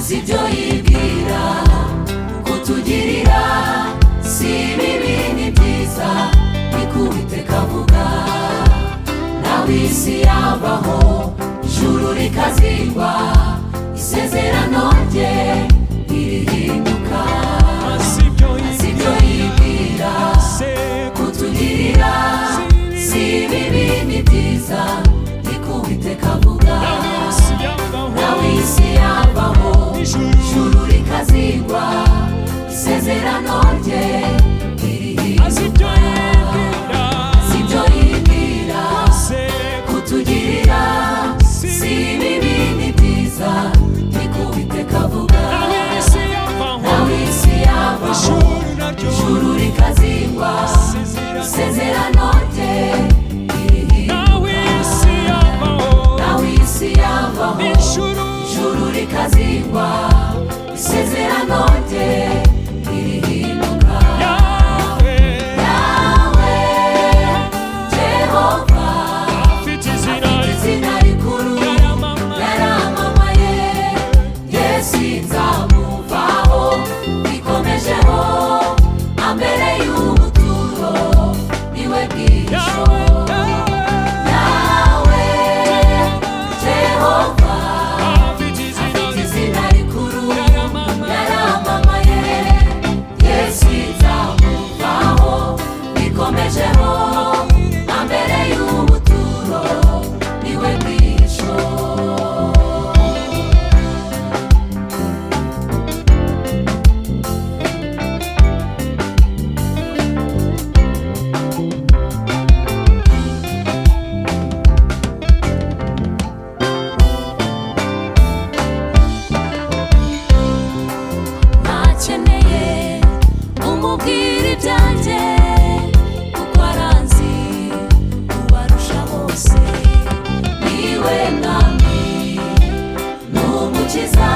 Azi ibyo yibwira kutugirira, si bibi ni byiza, niko Uwiteka avuga. Nawe isi yavaho, ijuru rikazingwa, isezerano rye ntirihinduka. Azi ibyo Azi ibyo yibwira kutugirira, si bibi ni byiza, niko Uwiteka avuga. Nawe isi yavaho, ijuru rikazingwa, isezerano rye ntirihinduka. Azi ibyo yibwira kutugirira, si bibi ni byiza, niko Uwiteka avuga. Nawe isi yavaho, ijuru rikazingwa, isezerano rye ntirihinduka. Nawe isi yavaho, ijuru rikazingwa, isezerano rye ntirihinduka. Yawe Jehova Afite izina afite izina rikuru, yaramamaye, Yesu nzamuvaho, ikomejeho ambere y'ubuturo, niwe bwisho. Yawe Jehova Afite izina afite izina rikuru, yaramamaye, Yesu nzamuvaho, ikomejeho ambere y'ubuturo, niwe bwisho. Ntakeneye umubwira ibyanjye, kuko aranzi ubarusha bose. Niwe mwami n'umukiza.